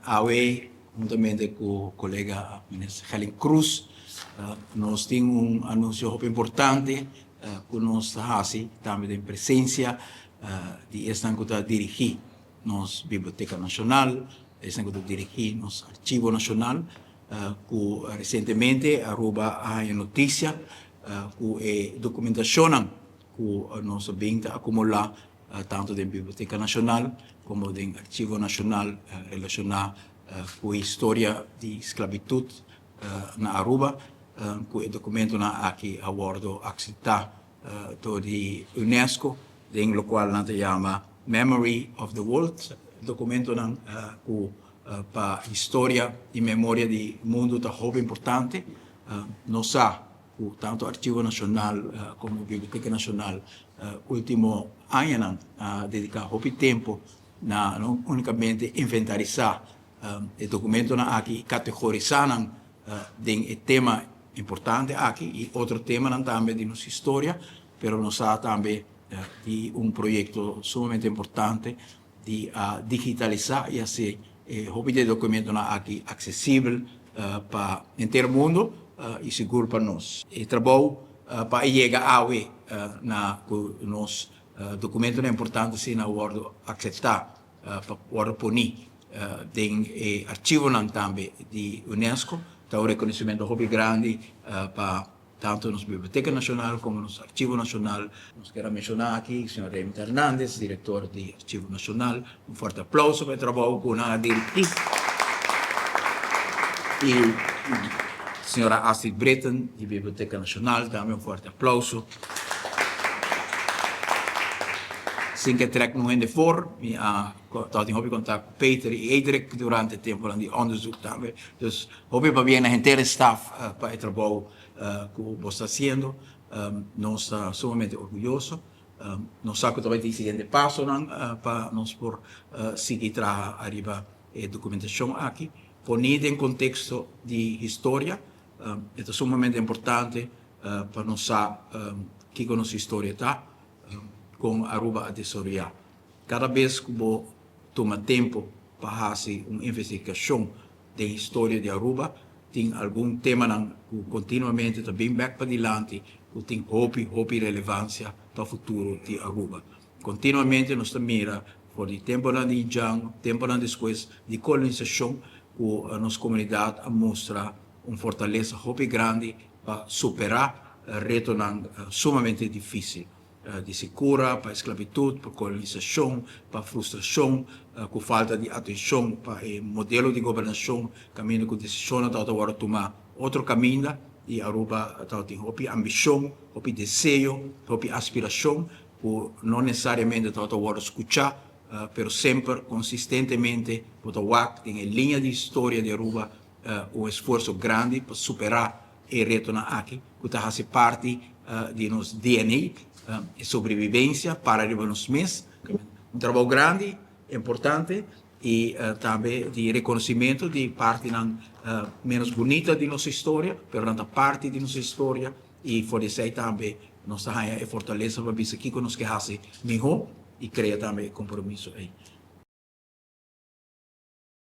Awe, huntamente cu colega Minister Gelin Cruz, nos tin un anuncio hopi importante cu nos ta haci tambe den presencia di esnan cu ta dirigi nos Biblioteca Nacional, esnan cu ta dirigi nos Archivo Nacional, cu recientemente Aruba a haña noticia cu e documentacionnan cu nos a bin ta acumula tanto den Biblioteca Nacional como den Archivo Nacional relaciona cu e historia di sclavitud na Aruba, cu e documentonan aki a wordo acepta door di UNESCO den locual nan ta yama Memory of the World, documentonan cu pa historia y memoria di mundo ta hopi importante. Nos sa ku tantu Archivo Nashonal komo Biblioteka Nashonal último añanan a dediká hopi tempu na no únikamente inventarisá e dokumentonan aki i kategorisá nan den e tema importante aki i otro temanan tambe di nos historia, pero nos sa tambe di un proyekto sumamente importante di a digitalisá i hasi e hopi di e dokumentonan aki aksesibel pa henter mundo i sigur pa nos. E trabou pa e yega awe na ku nos dokumentonan importante asina a wòrdu akseptá pa wòrdu poní den e archivonan tambe di UNESCO ta un rekonosementu hopi grandi pa Tanto nos Biblioteca Nacional como nos Archivo Nacional. Nos kier a menciona aki señor Raymond Hernandez, director di Archivo Nacional. Un fuerte aplauso pa e trabou cu nan a dirigi. Y señora Astrid Britten di Biblioteca Nacional tambe un fuerte aplauso. Sin ke trek nun hende for, mi a tabatin hopi contact cu Peter y Edric durante e temponan di onderzoek tambe. Dus Hopi pabia na henter e staf pa e trabou ku bo sta hasiendo. Nos ta sumamente orguyoso. Nos sa ku ta bai tin siguiente pasonan pa nos por sigui traha ariba e dokumentashon aki. Poni den konteksto di historia, e ta sumamente importante pa nos sa kiko nos historia ta, kon Aruba a desaroyá. Kada bes ku bo tuma tempu pa hasi un investigashon Den historia di Aruba tin algun temanan cu continuamente ta bin bek padilanti cu tin hopi, hopi relevancia pa futuro di Aruba. Continuamente nos ta mira for di temponan di Indian, temponan despues di colonisacion cu nos comunidad a mustra un fortalesa hopi grandi pa supera retonan sumamente dificil. Di sekura, pa esklabitut, pa kolonisashon, pa frustrashon ku falta di atenshon pa e modelo di gobernashon kaminda ku desishonnan tabata wòrdu tumá otro kaminda i Aruba tabatin hopi ambishon, hopi deseo, hopi aspirashon ku no nesesariamente tabata wòrdu skuchá pero semper konsistentemente bo ta wak den e liña di historia di Aruba un esfuerso grandi pa superá E retonan aki ku ta hasi parti di nos DNA, e sobrevivencia para riba nos mes, un trabou grandi, importante i tambe di reconocimento di partinan menos bunita di nos historia, pero nan ta parti di nos historia i for di esei tambe nos ta haña e fortalesa pa bisa kiko nos ke hasi miho i krea tambe e compromiso ei.